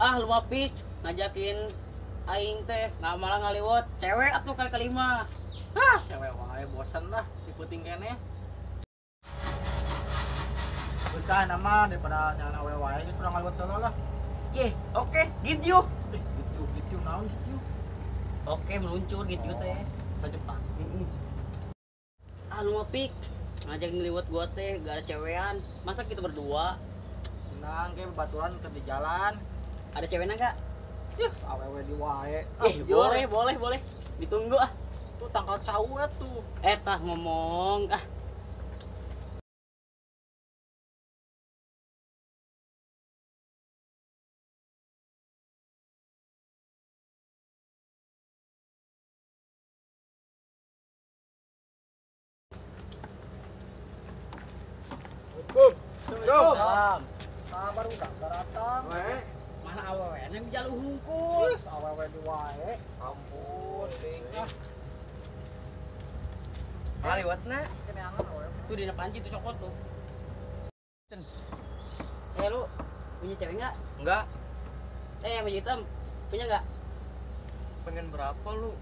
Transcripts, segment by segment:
Ah lu mah pik ngajakin aing teh nggak malah ngaliwat cewek atuh kali kelima. Hah, cewek wae bosen lah diputing keneh. Usah nama daripada jangan awe wae geus urang ngaliwat heula lah. Ye, oke, gitu. Gitu gitu naon gitu. Oke, meluncur gitu teh. Sajepang. Heeh. Ah lu mah pik ngajak ngeliwat gua teh gak ada cewean. Masa kita berdua? Tenang, kayak bebaturan ke di jalan. Ada ceweknya enggak? Yah, awewe di wae. Ah, boleh, boleh, boleh. Ditunggu ah. Tuh tangkal cau tuh. Eh, tah ngomong ah. Assalamualaikum. Salam. Sabar udah datang. Mana awewe nya jaluh hungkul. Awewe di wae. Ampun, ting ah. Ngaliwatna. Tuh dina panci tuh cokot tuh. Eh lu punya cewek enggak? Enggak. Eh yang baju hitam punya enggak? Pengen berapa lu?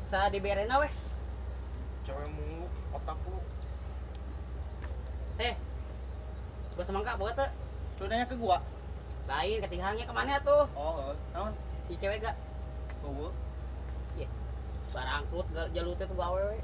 Sa diberena weh. Cewek mulu otak lu. Eh. Gua semangka boga teu? Lu nanya ke gua? Lain ketinggalnya kemana tuh? Oh, naon? Di cewek gak? Eueuh. Iya. Barangkrut jalur teh tuh gawe we.